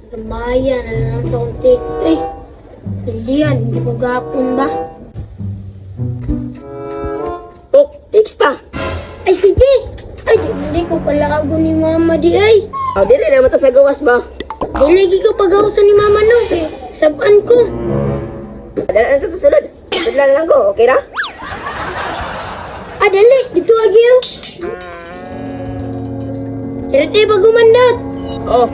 Maya na lang sa akong text. Eh, hindi yan. Hindi ko gapon ba? Oh, text pa. Ay, sige! Ay, di ko pala ako ni mama di ay. Oh, dili naman to sa gawas ba? Diligi ko pag-auso ni mama no. Kay sabaan ko. Dala na to sa sulod. Sudlan lang ko, okay ra? Ah, dali. Dito agi oh. Dali pag gumandot. Oh.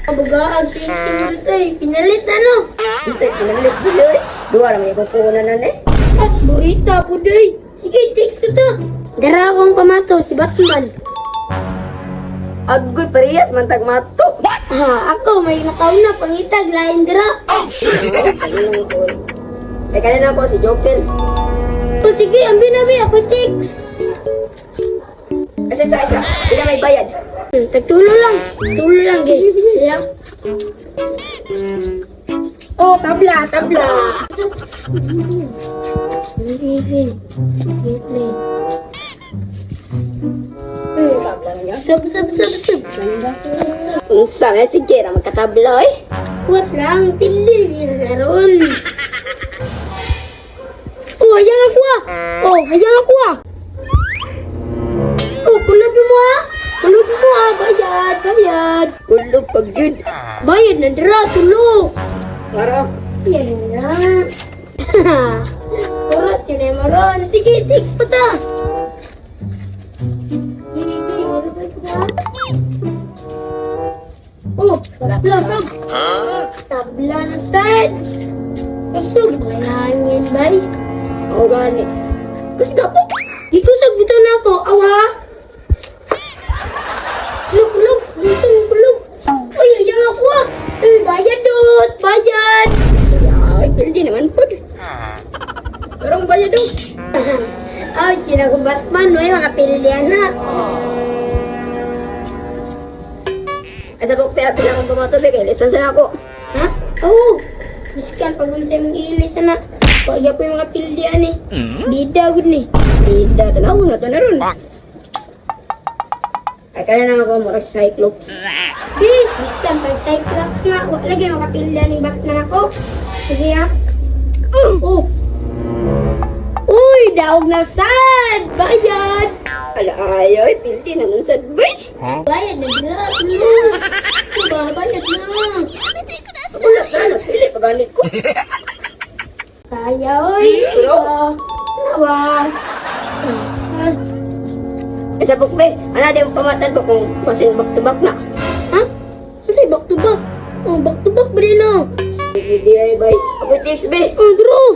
Kabugaag text mo dito eh. Pinalit ano? Unsay pinalit dili oy. Duwa ra may kukunan na ni. Ah, burita po day. Sige, text na to. Dara akong pamato, si Batman. Agoy parehas man tag mato. Ah, ako may nakauna pangitag lain dira. Teka na ako si Joker. O sige, ambi na bi ako text. Isa isa isa. Pila may bayad. Tagtulo lang. Tulo lang gay. Yeah. Oh, tabla, tabla. Tabla na niya. Sub, sub, sub, sub. Unsa man sige ra magkatabla oy. What lang, tilil siya karon. Oh, hayang ako ah. Oh, hayang ako ah. Oh, kulog mo ah. Kulog mo ah. Bayad, bayad. Kulog pag gyud. Bayad na dira, tulo. Para Yan na. Urot yun ay maron. Sige, text pa ta. Sige, wala pa ito na. Oh, tabla, sab. Tabla na sad. Usog, may hangin, bay. O gani. Gusto po. Gikusog bitaw na ako, awa. Luk, luk, lusong kulog. Uy, ayang ako ah. Eh, bayad dot, bayad. Sige, ay pildi naman pud. Pero ang bayad do. Ay, kina ko Batman, no, makapilihan na. Asa po pila pila akong pamato be kay lisan sa ako. Ha? Oo. Biskan pag unsa imong ilis na. Wa po yung mga pildian eh. Bida gud ni. Bida tanaw na to na ron. Ay kaya na ako murag Cyclops. Eh, biskan pag Cyclops na. Wa lagi makapildian ning Batman ako. Sige ha. Oh. Uy, daog na sad. Bayad. Ala ay oy pildi naman sad bay. Bayad na dira. Tulo. Ba, bayad na. Wala na napili pa gani ko. Kaya oy. Pero? Nawa. Ah, Asa po be, ana di mo pamatan po kung basin back to back na. Ha? Unsay back to back? Oh, back to back ba din no? Sige di ay bay. Ako text be. Oh, draw.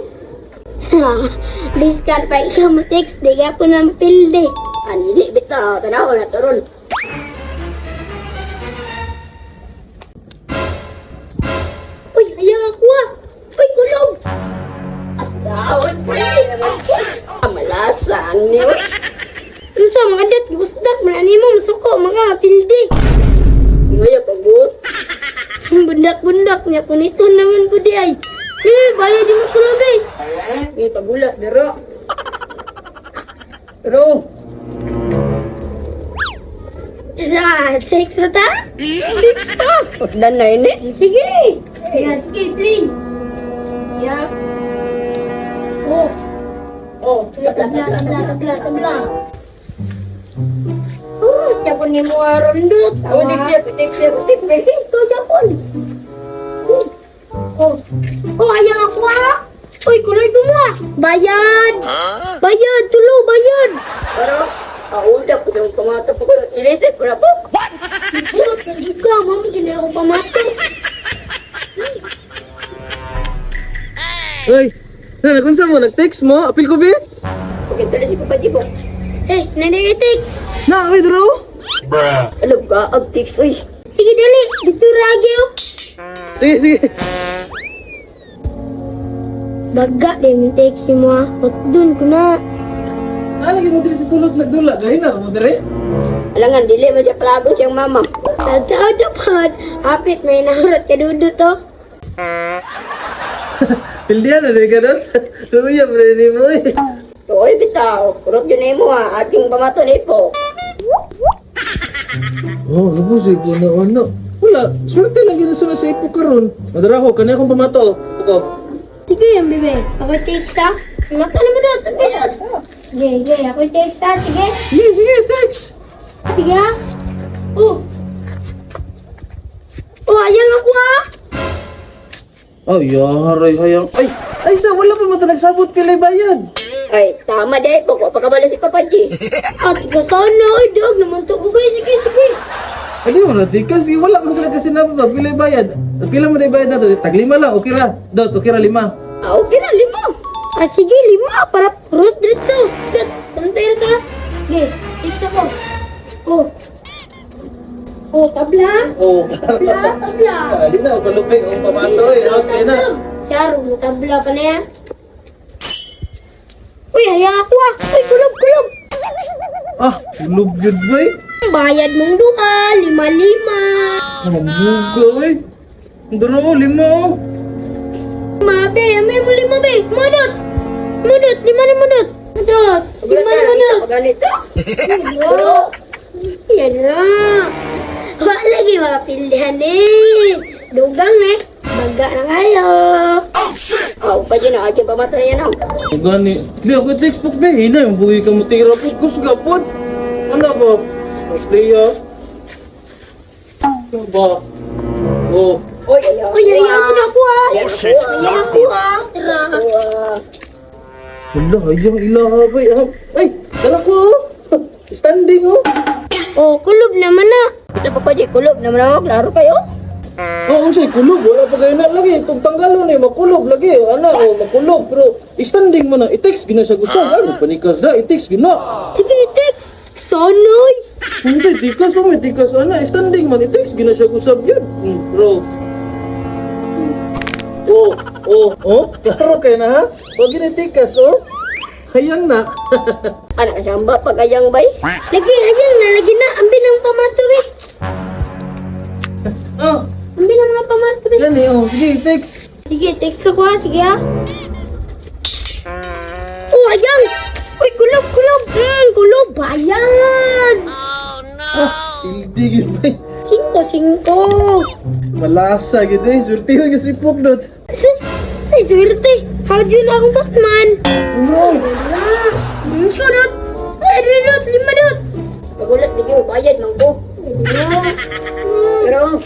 Biskan pa ikaw mo text, di ka po na mapildi. Anili bitaw tanaw na to ron. Uy, ayaw ako ah. Uy, kulog. Asda oy pildi naman pud. Malasa ani oy. Unsa mga dat, gibusdak, man mo, masuko, mga mapildi. Ngaya pagut. Bundak-bundak, niya punito naman po di ay. Eh, bayad di mo tulog eh. May pagula dero. Pero Isa, text ba ta? text pa. Utdan na ini. Sige. Yeah, sige, play. Yeah. Oh, Oh, tabla, tabla, tabla, tabla. Oh, japon ni mo aron dot. Oh, text be, text be, text be. Sige, ikaw Japon. Oh. Oh, ayaw ako ah. Uy, kuloy ko mo ah. Bayad. Bayad, tulo, bayad. Pero aulda po sa pamata po ko. Ilisip ko na po. Surot na jud ka, mama, sila ako pamato. Uy, na kung saan mo nag-text mo? Apil ko be? Okay, tuloy si Papa Jibo. Eh, nanay text. Na, uy, draw. Alam ka, ag text oy. Sige, dali. Dito ragi oh. Sige, sige. Baga, di mo text si mo ah. Dun ko na. Nalagay mo diri sa sulod nagdula gani na mo diri. Alangan dili man siya palagon siyang mama. Tataw na pod. Hapit, may nahurot ka dudo to. Pildihan na di ka doon. Luya mo ni mo eh. Oy bitaw, kurot yun mo ha, ating pamato ni po. Oh, lubos eh, ko na ano. Wala, swerte lang gina sila sa ipo karon. Madara ko, kani akong pamato. Ako. Sige, ang bebe. Ako text ha. Mata naman dot, ang bebe. Sige, sige. Ako text ha. Sige. Sige, sige, text. Sige ha. Oh. Oh, ayan ako ha. Ay, yaray, hayang. Ay, ay sa wala pa man ta nagsabot pilay bayad. Ay, tama dahil po. Pagkabalo si Papa G. At ka sana. Ay, dog naman to. Ubay, sige, sige. Ay, di wala di kasi wala man talaga sinabi pa pilay bayad. Pila man day bayad nato? Tag lima lang, okay ra. Dot, okay ra lima. Ah, okay na, lima. Ah, sige, lima. Para purot diretso. Dot, pantay na ta. Sige, text ako. Oh. Oh, tabla. Oh. Tabla, tabla. Ah, di na palupig ang pamato eh. Okay na. Charo, tabla pa na yan. Uy, hayang ako ah. Uy, kulob, kulob. Ah, kulob yun bay. Bayad mong duha, lima-lima. Mabuga eh. Dara oh, lima oh. Lima, be. Amay mo lima, be. Mudot. Mudot, lima na mudot. Mudot. Lima na mudot. Ganito. Pero, yan na. Wala lagi mga pilihan eh. Dugang eh. Baga na kayo. Ah, Papa G na, aking pamato na yan ah. Gani. Di ako textbook be. Hinay, mabuhi ka mo tira po. Kusga po. Ano ba? Play ah. Ano ba? Oh. Uy, ayaw. Uy, ayaw ko na ako ah. Oh, shit. Ayaw ako ah. Tara. Wala, hayang ilaha ba? Ay, dala ko oh. Standing oh. Oh, kulob naman na. Ito, Papa G, kulob naman ako. Klaro kayo. Oo, oh, unsay kulob, wala pa kayo na lagi. Tugtanggalon eh, makulob lagi. Ana, oh, makulob. Pero standing mo na, i-text gina sa gusang. Ano, panikas na, i-text gina. Sige, text. Sanoy. Unsay tikas pa may tikas ana, standing man, i-text gina siya gusab yun. Bro. Oh, oh, oh, klaro kayo na ha? Huwag gina tikas, oh. Hayang na. Anak, siyamba, pag-ayang bay. Lagi, ayaw na, lagi na. Ambi ng pamato eh. Oh, Ambi ng mga pamato eh. gani, oh. Sige, text. Sige, text ko ha. Sige ha. Oh, ayang! Uy, kulob, kulob! Kulob! Bayan! Ah, hindi yun ba? Singko, singko. Malasa, yun eh. Swerte yun yung si Pugdot. Sa swerte. How do you na akong Batman? Bro, Sunod! Ay, dot, lima dot! Pagulat, di kayo bayad, man ko. Pero,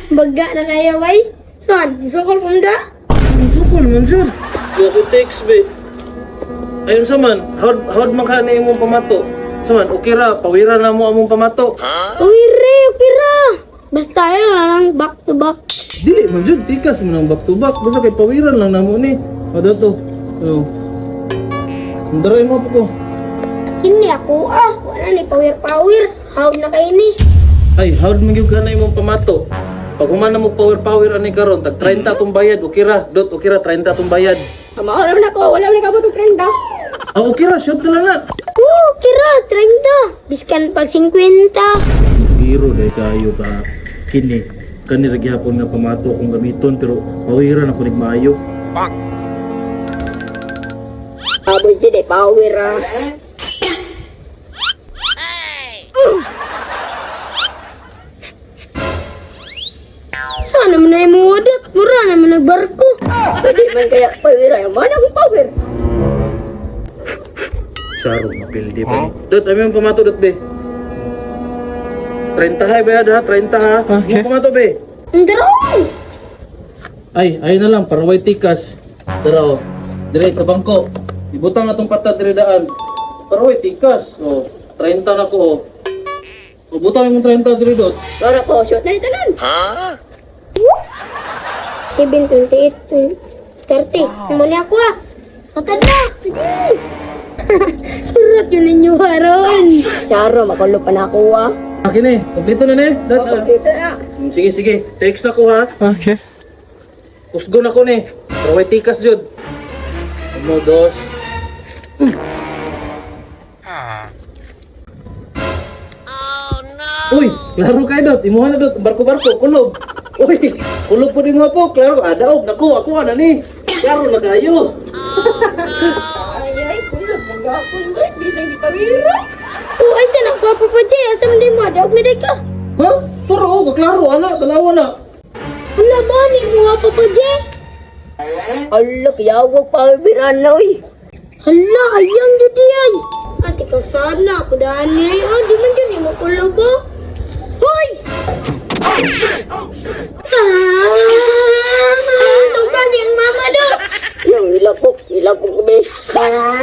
Baga na kayo, bay. Son, sukol kong da. sukol man dyan. Di ako text, be. Ayun sa man, howd, howd man ka na imong pamato. Sa man, okay ra, pawira na mo among pamato. Uy, re, okay ra. Basta yun, lang back to back. Dili man jud tikas mo nang back to back. Basta kay pawiran lang namo ni. O dato. Ano? Daray mo po ko. Kini ako, ah. Wala ni power-power. How na kayo ni? Ay, howd man gyud ka na imong pamato. Pag human na mo power power ani karon, tag 30 tong bayad, okay ra. Dot, okay ra 30 tong bayad. Tama naman ako. Wala man kabot og 30. Ah, okay ra, shoot na lang na. Oo, kira, 30. Biskan pag 50. Biro dai kayo ka kini kani ra gihapon nga pamato akong gamiton pero pawiran ako nigmaayo. Aboy di day power ah. Sana man na yung wadot. Mura naman nagbarko. Pwede man kaya power ay man akong power. Sarong mapildi pa. Dot, ami ang pamato dot be. 30 ha, bayad ha, 30 ha. Okay. Pamato be. Ang darong! Ay, ayun na lang, para way tikas. Dara oh. Dire sa bangko. Ibutang na tong patad dire daan. Para way tikas. Oh, 30 na ko oh. O butang imong 30 dire dot. Para ko shoot na ni tanan. 7, 28, 20, 30. Muna ako ah. Patad na. Sige. Surot yun ninyo haron. Charo makulo pa na ako ah. Akin eh, kompleto na ni. Dot. Ah. Dito na. Sige, sige. Text na ko ha. Okay. Kusgo na ko ni. Para way tikas jud. Uno, dos. Oh no. Uy, klaro kay dot. Imuha na dot. Barko-barko, kulob. Uy, kulob po din mo po. Klaro, ah, daog nako, ako ana ni. Klaro na kayo. Ay ay kulo magapon ba bisang gipawira. Oh, ay sana ko Asa man di mo? Daog na day ka. Ha? Tara oh, kaklaro ana, tanawa na. Hala ba ni mo Papa J? Ala, kiyawag pa ang birana, oy. Hala, ayang jud ay. Ate ka sana, kudaan ni ah, di man jud mo kulo ba? Hoy! Ah! Tungkol ang mama do. Yang ilapok, ilapok be. Ah!